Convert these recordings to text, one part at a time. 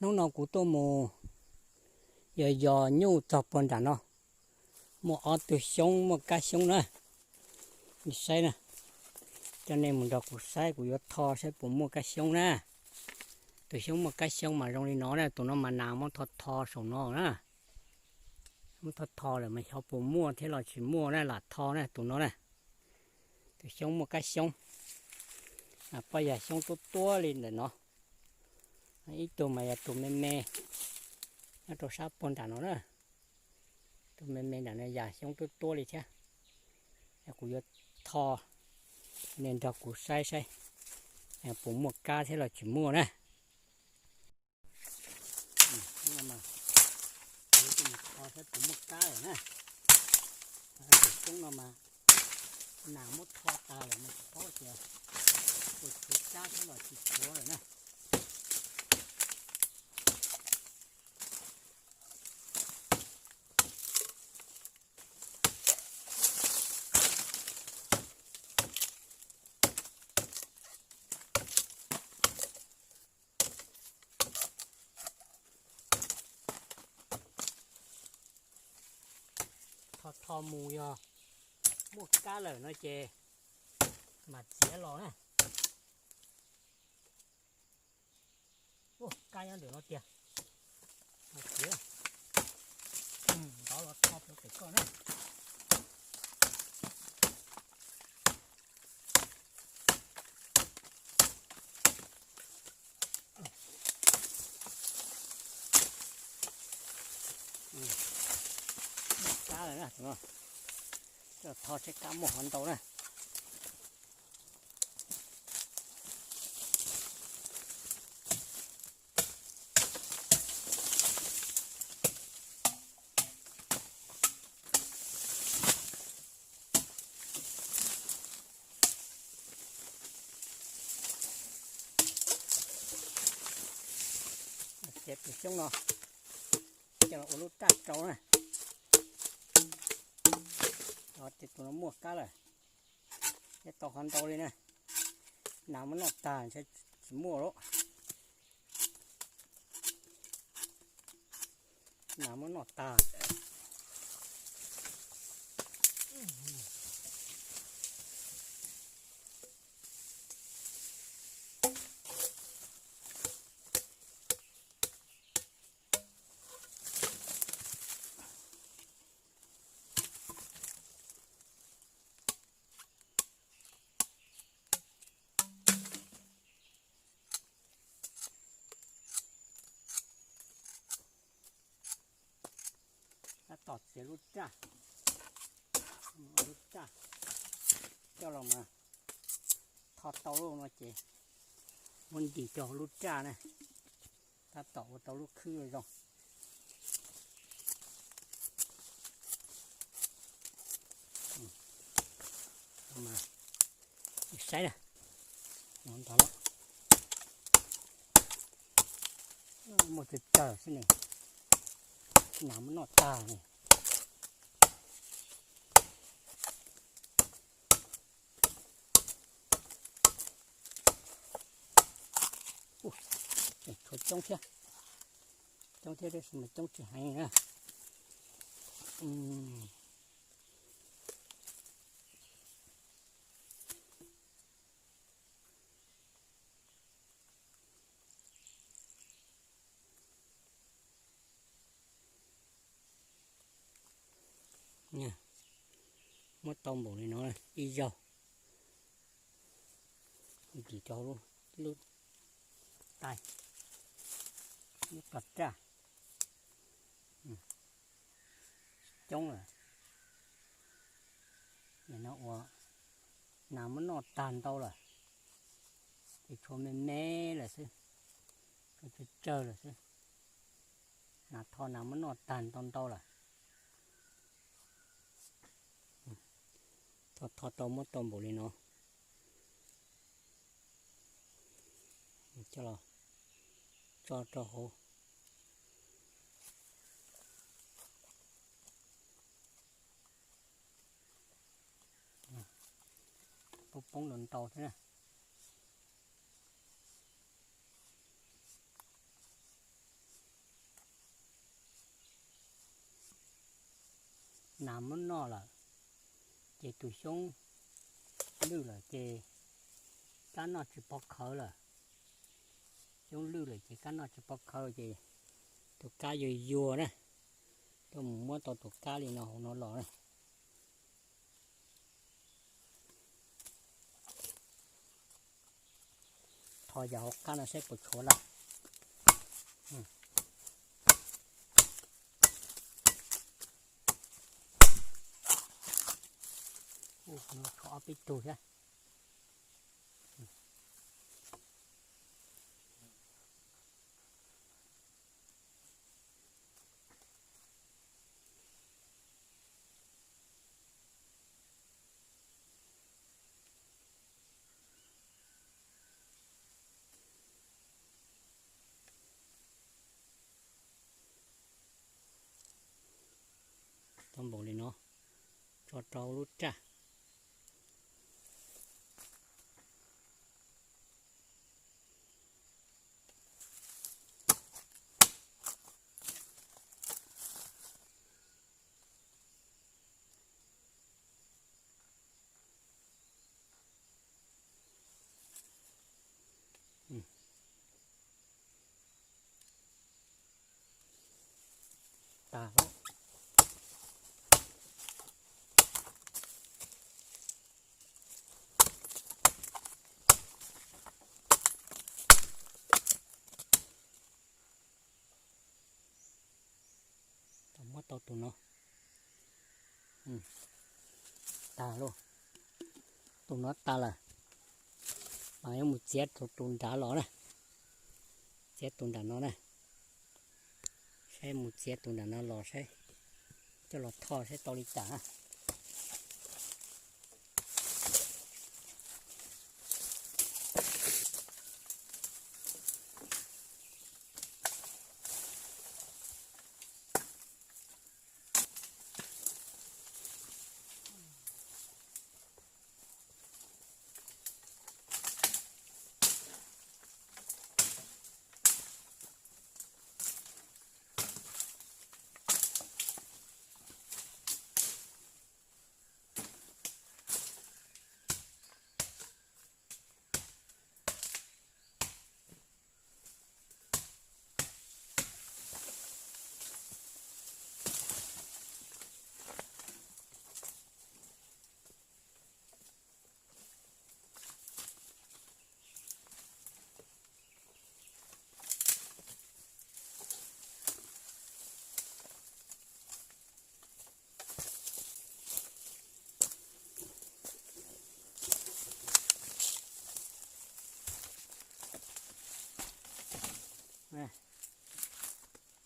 Hnub no kuv tuaj mus yos yos nyuj txog puag nram no, muaj ob tug xyoob muaj kab xyoob na. Nej saib na, coj nej mus nrog kuv saib, kuv yuav tho saib puas muaj kab xyoob na. Tus xyoob muaj kab xyoob mas zoo li no na, tus no mas nas muab tho tho saum no na. Muab tho tho lawm mas xyov puas muaj thiab los tsis muaj na, lam tho na tus no na. Tus xyoob muaj kab xyoob, pob yas xyoob tuab tuab li ntawm no. Ib tug mas yog tus me me nyob rau sab puag nram no na. Tus me me nram no yas xyoob tuab tuab li thiab. Kuv yuav tho, nej nrog kuv saib saib puas muaj kab thiab los tsis muaj na. Tho saib puas muaj kab lawm na. Tus xyoob no mas nas muab tho tag lawm, tsis paub tias puas tshuav kab thiab los tsis tshuav lawm na. Tho tho mus yog muaj kab lawm no ces mam txiav los na. Ua kab nyob ntawm no tiag. Ntov los tho pem koj na. Kab lawm na, tho saib kab muaj qhov ntau na. Txiav tus xyoob no coj los ua lub raj rau na. Ces tus no muaj kab lawm, thiab tau qhov ntau li na. Nas muab noj tag ntshe tsis muaj lawm. Nas muab noj tag. Tab tom txiav lub raj, lub raj coj los mas tho tau lawm no ces muab ntim rau lub raj na, tab tom ua tau lub khwb zoo. Saib na, ntov los muaj tsawg tsawg xwb ne, nas muab noj tag ne. Tshuav coob thiab, coob thiab tab sis mas coob tsis heev na. Muab tau npaum li no ib zaug, ntim rau lub tais, lub tais raj. Coob lawm, nim no ua nas muab noj tag ntau lawm, ces tshuav me me lawm xwb, tshuav tsawg tsawg lawm xwb. Nas tho nas muab noj tag ntau ntau lawm. Tho tho tau muab tau npaum li no, coj los tso rau hauv. Poob poob ntau ntau thiab na. Nas muab noj lawm, ces tus xyoob lwj lawm ces kab noj tsis pov khawv lawm. Xyoob lwj lawm ces kab noj tsis pov khawv ces tus kab yuag yuag na, tuaj mus muab tau tus kab li no hauv no los na. Tho yam hauv qab no saib puas tshuav lawm. Tshuav ob peb tug thiab. Tau npaum li no, tso rau lub raj. Tas lawm. Muab tau tus no. Tas lauj. Tus no tas lawm. Mas yuav mus txiav tus nrad los na. Txiav tus nram no na. Saib mus txiav tus nram no los saib, coj los tho saib tau li cas na.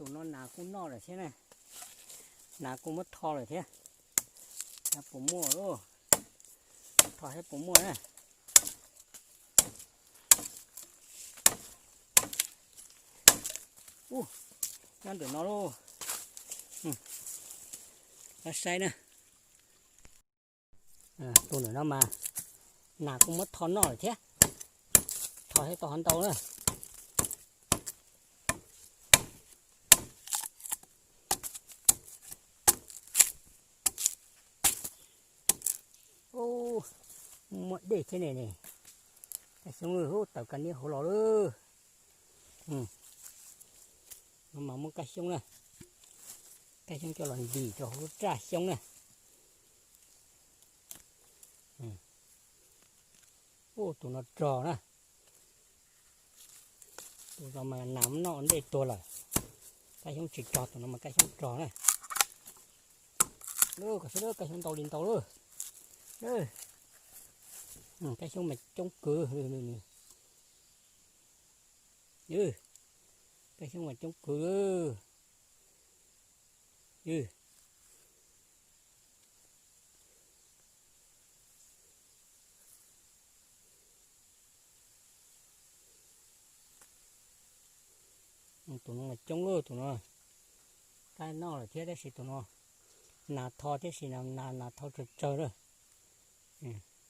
Tus no nas kuj noj lawm thiab na, nas kuj muab tho lawm thiab. Puas muaj lauj? Tho saib puas muaj na. Ub, nyob ntawm no lauj. Saib na. Tus ntawm no mas nas kuj muab tho noj lawm thiab. Tho saib tau ho ntau na. Muaj dej thiab ne ne. Kab xyoob lwj, tawm kab niab hauv los lawm. No mas muab kab xyoob na, kab xyoob coj los ntim rau hauv lub raj xyoob na. Ub, tus no rog na. Tus no mas nas noj ntej tuag lawm. Kab xyoob tsis rog, tus no mas kab xyoob rog na. Kab xyoob ntau li ntau lawm. Kab xyoob mas coob kawg. Kab xyoob mas coob kawg. Tus no mas coob lawm, tus no qab noj lawm thiab, tab sis tus no nas tho thiab, sis nas, nas tho tsawg tsawg lawm.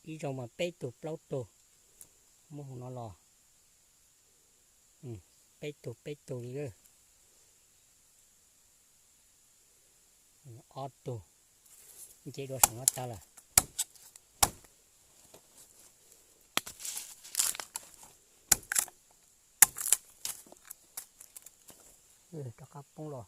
Ib zaug mas peb tug plaub tug, muab hauv no los, peb tug peb tug li lawm. Ob tug, Nce dua saum no tag lawm. Rov qab poob los.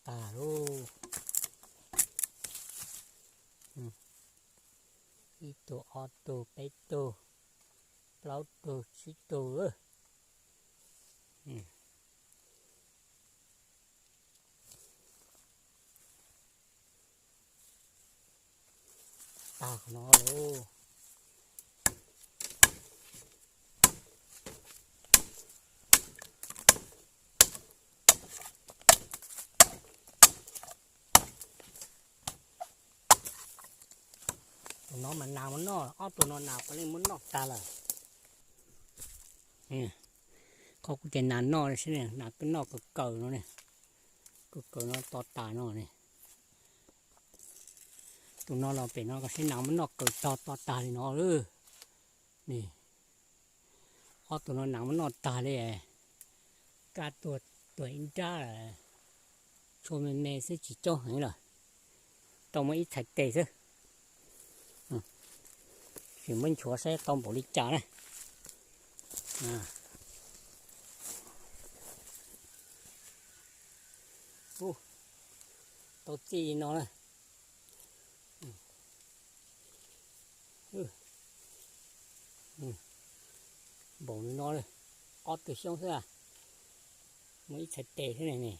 Tag lauj. Ib tug, ob tug, peb tug, plaub tug, tsib tug. Tag qhov no lauj. Tus no mas nas muab noj, ob tug no nas puav leej muab noj tag lawm. Qhov kuv tias nas noj, nas noj kaws kaws no ne, kaws kaws no to tas no ne. Tus no los pem no koj saib nas muab noj kaws tog to tag li no lawm. Ob tug no nas muab noj tag li. Kab tuag, tuag ib nrab lawm. Tshuav me me xwb tsis coob heev lawm. Tau muaj ib txhais tes xwb. Sim muab nchuav saib tau npaum li cas na. Tau txij li no na. Npaum li no, ob tug xyoob xwb, muaj ib txhais tes xwb ne.